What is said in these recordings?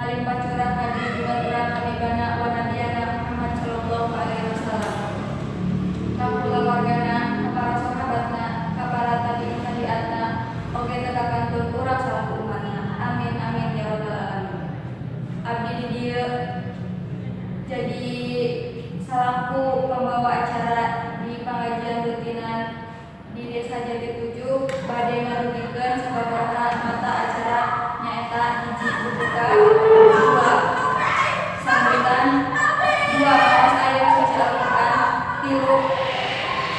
Malimpah curah ka junjungan urang Habibana wa Nabiyana Muhammad sallallahu alaihi wasallam, ka kulawargana, ka para sahabatna, ka para tabi'in tabiatna, oge teu kakantun urang salaku umatna. Amin amin ya rabbal alamin. Abdi di dieu jadi salaku pembawa acara di pengajian rutinan di Desa Jati 7, bade ngarugikeun sababaraha mata acara, nyaeta hiji, buka, dua, sambutan, dua, maos ayat suci Al-Qur'an, tilu,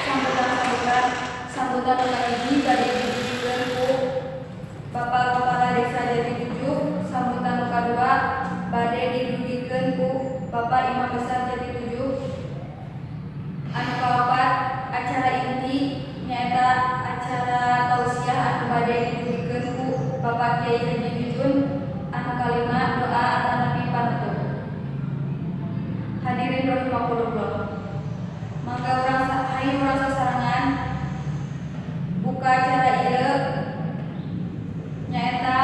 sambutan-sambutan. Sambutan nu kahiji bade didugikeun ku Bapak Kepala Desa Jati 7. Sambutan nu kadua bade didugikeun ku Bapak Imam Besar Jati 7. Anu kaopat, acara inti, nyaeta acara tausiah anu bade didugikeun ku Bapak Kiai Haji Jujun. Anu kalima, doa atanapi panutup. Hadirin rahimakumullah, mangga urang hayu urang sasarengan buka acara ieu, nyaeta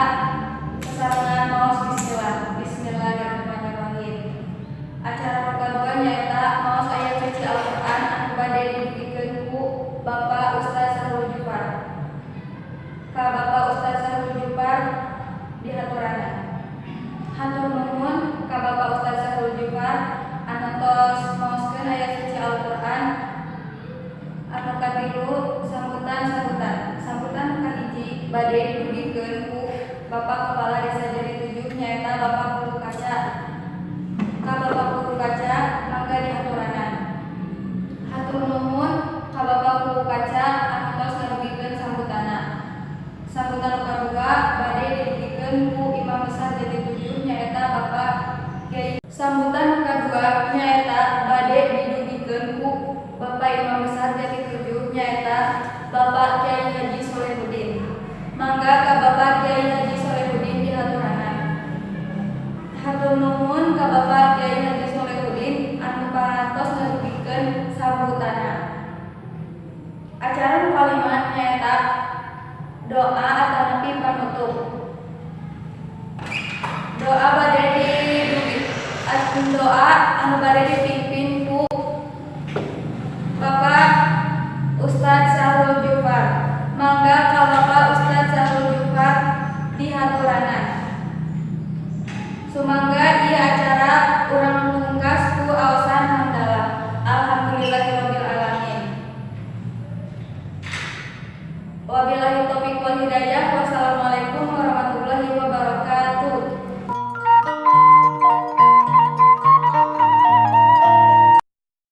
sasarengan maos bismillah. Bismillahirrahmanirrahim. Acara nu kadua nyaeta maos ayat suci Al-Qur'an anu bade didugikeun ku Bapak Ustaz Sahrul Jufar. Ka Bapak Ustaz Sahrul Jufar dihaturanan. Hatur nuhun ka Bapak Ustaz Sahrul Jufar anu tos maoskeun ayat suci Al-Qur'an. Anu katilu, sambutan-sambutan. Sambutan kahiji bade didugikeun ku Bapak Kepala Desa Jati 7, nyaeta Bapak Guru Kaca. Ka Bapak Guru Kaca mangga dihaturanan. Hatur nuhun ka Bapak Guru Kaca anu tos ngadugikeun sambutanna. Sambutan nu kadua bade didugikeun ku Imam Besar Jati 7, nyaeta Bapak Kiai. Sambutan nu kadua nyaeta bade didugikeun ku Bapak Imam Besar Jati 7, nyaeta Bapak Kiai Haji Solehudin. Mangga ka Bapak Kiai Haji Solehudin dihaturanan. Hatur nuhun ka Bapak Kiai Haji Solehudin anu parantos ngadugikeun sambutanna. Acara nu kalima nyaeta doa atanapi panutup. Doa bade didugi doa anu bade dipimpin ku Bapak Ustadz Sahrul Jufar. Mangga ka Bapak Ustadz Sahrul Jufar dihaturanan. Sumangga.